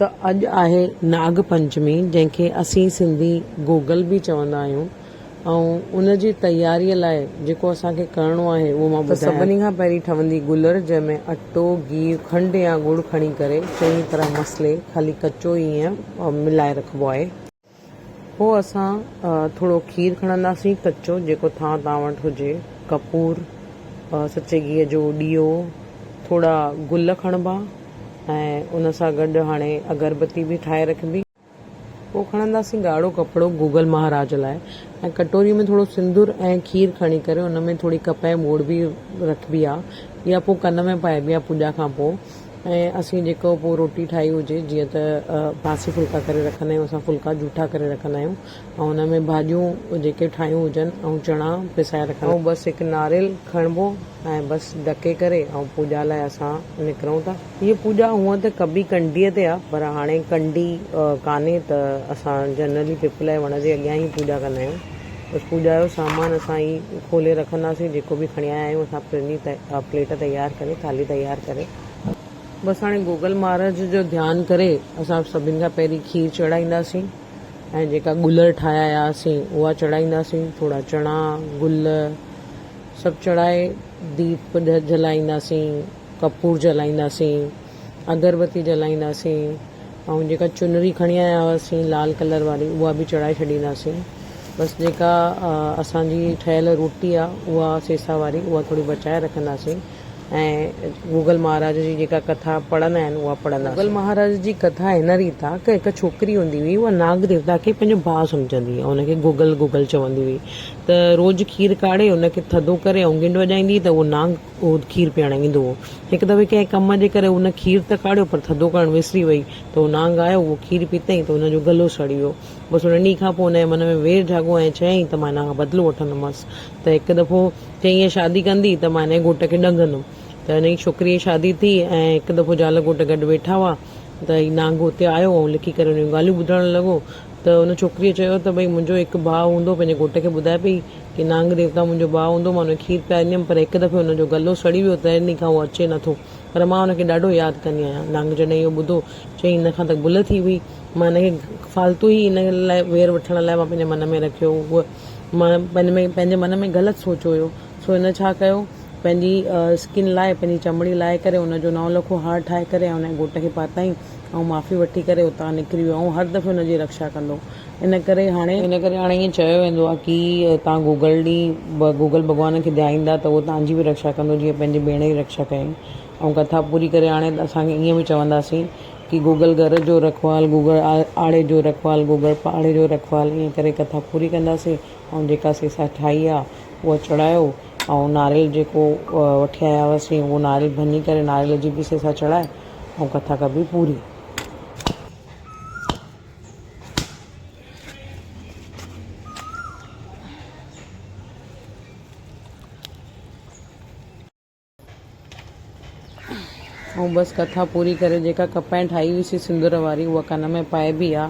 ته اڄ آهي ناگ پنچمي جنهن کي اسين سنڌي گوگل به چوندا آهيون ۽ ان جي تياري لاء جيڪو اسان کي ڪرڻو آهي اهو مان ٻڌايان ٿي. ته سڀني کان پهرين ٺهندي گلر جنهن ۾ اٽو، گيهه، کنڊ يا ڳڙ کڻي ڪري چڱي طرح مسلي خالي ڪچو ئي ائين ملائي رکبو آهي. پوء اسان ٿورو کير کڻنداسين ڪچو جيڪو ٿانء توهان وٽ هجي، ڪپور، سچي گيهه جو ڏيئو، ٿورا گل کڻبا ۽ ان سان گڏ هاڻي اگربتي به ٺاهي رکبي. پوء کڻنداسين ڳاڙهو ڪپڙو گوگل مهاراج لاء ۽ ڪٽوري ۾ ٿورو سندور ۽ کير کڻي ڪري ان ۾ ٿوري ڪپهه ٻوڙ به رکبي آ يا پوء ڪن ۾ پائبي آ پوڄا کان پوء. ۽ اسين جيڪو پوء روٽي ٺاهي هجي جيئن ته باسي ڦلڪا ڪري رکندا آهيون اسان ڦلڪا جوٺا ڪري رکندا آهيون ۽ ان ۾ ڀاڄيون جيڪي ٺاهيون هجن ۽ چڻا پسائي رکندا آهيون بس هڪ ناريل کڻبو ۽ بس ڍڪي ڪري ۽ پوڄا لاء اسان نڪرون ٿا. هيء پوڄا هونئن ته ڪبي ڪنڊيء تي آهي پر هاڻي ڪنڊي ڪانهي ته اسان جنرلي پپل جي وڻ جي اڳيان ئي پوڄا ڪندا آهيون. بس پوڄا جو سامان اسان هي کولي رکنداسين جيڪو به کڻي آيا آهيون اسان پنهنجي پليٽ تيار ڪري ٿالهي تيار ڪري. بس هاڻي گوگل مهاراج جو ڌيان ڪري اسان سڀني کان پهرين کير چڙهائينداسين ۽ جيڪا گلر ٺاهي آيا هئاسين اها چڙهائينداسين ٿورا چڻا گل سڀ چڙهائي ديپ جلائينداسين ڪپور جلائينداسين اگربتي جلائينداسين ۽ جيڪا چنري کڻي آيا هئاسين لال ڪلر واري اها به چڙهائي ڇڏينداسين بس جيڪا اسان جي ٺهيل روٽي آ اها سيسا واري اها ٿوري بچائي رکنداسين ۽ گوگل مهاراج جي جيڪا ڪٿا پڙهندا آهن اها پڙهنداسين. گوگل مهاراج جي ڪٿا هن ريت آ ته هڪ ڇوڪري هوندي هئي اها ناگ ديوتا کي پنهنجو ڀاء سمجهندي هئي ۽ ان کي گوگل گوگل چوندي هئي ته روز کير ڪاڙهي ان کي ٿڌو ڪري ۽ گهنڊ وڄائيندي هئي ته اهو نانگ اهو کير پيئڻ ايندو هو. هڪ دفعي ڪنهن ڪم جي ڪري هن کير ته ڪاڙهيو پر ٿڌو ڪرڻ وسري وئي ته اهو نانگ آيو اهو کير پيتائين ته هن جو گلو سڙي ويو. بس ان ڏينهن کان پوء هن جي من ۾ وير جاڳو ۽ چيائين ته مان هن کان بدلو وٺندومانس ته هڪ دفعو چيائين هيء شادي ڪندي ته مان هن جي گهوٽ کي ڏنگندم ته هن جي ڇوڪريء جي شادي ٿي ۽ هڪ دفعو زال گهوٽ گڏ ويٺا هئا ته هي نانگ اتي آيو ۽ لڪي ڪري هن جون ڳالهيون ٻڌڻ لڳو ته ان ڇوڪريء چيو ته ڀئي منهنجو هڪ ڀاء هوندو پنهنجي گهوٽ کي ٻڌائي پئي ڪي نانگ ديوتا منهنجو ڀاء هوندو، مان ان کي کير پيارينديم، پر هڪ دفعي هن جو گلو سڙي ويو، تنهن ڏينهن کان هو اچي نه ٿو، پر مان هن کي ڏاڍو ياد ڪندي آهيان. نانگ جڏهن اهو ٻڌو، چيائين، هن کان ته ڀل ٿي هئي، مان هن کي فالتو ئي هن لاء وير وٺڻ لاء مان پنهنجي من ۾ رکيو هو، مان پنهنجي من ۾ غلط سوچيو هيو، سو هن ڇا ڪيو، پنهنجي اسڪن لاء، پنهنجي چمڙي لاهي ڪري، ان جو نو لکو هار ٺاهي ڪري ۽ ان جي گهوٽ کي پاتائين ۽ معافي وٺي ڪري اتان نڪري ويو ۽ هر دفعي هن جي رڪشا ڪندو. ان ڪري هاڻي. ان ڪري هاڻي ائين چيو ويندو آهي ڪي توهان گوگل ڏينهن گوگل ڀڳوان کي ڌيائيندا ته اهو توهان جي به رڪشا ڪندو جيئن پنهنجي ڀيڻ جي رڪشا ڪيائين ۽ ڪٿا پوري ڪري هاڻي اسان کي ائين به چونداسين ڪي گوگل گهر جو رکوال گوگل آڙي جو رکوال گوگل پاڙي جو رکوال ائين ڪري ڪٿا پوري ڪنداسين ۽ جيڪا سيسا ٺاهي آهي اها چڙهايو ۽ ناريل جيڪو وٺي آيا هئاسين اهو ناريل ڀڃي ڪري ناريل جي به سيسا چڙهائي ۽ ڪٿا ڪبي پوري. ۽ بس ڪٿا پوري ڪري جيڪا ڪپهه ٺاهي هئي سي سندر واري اها ڪن ۾ پائبي آ.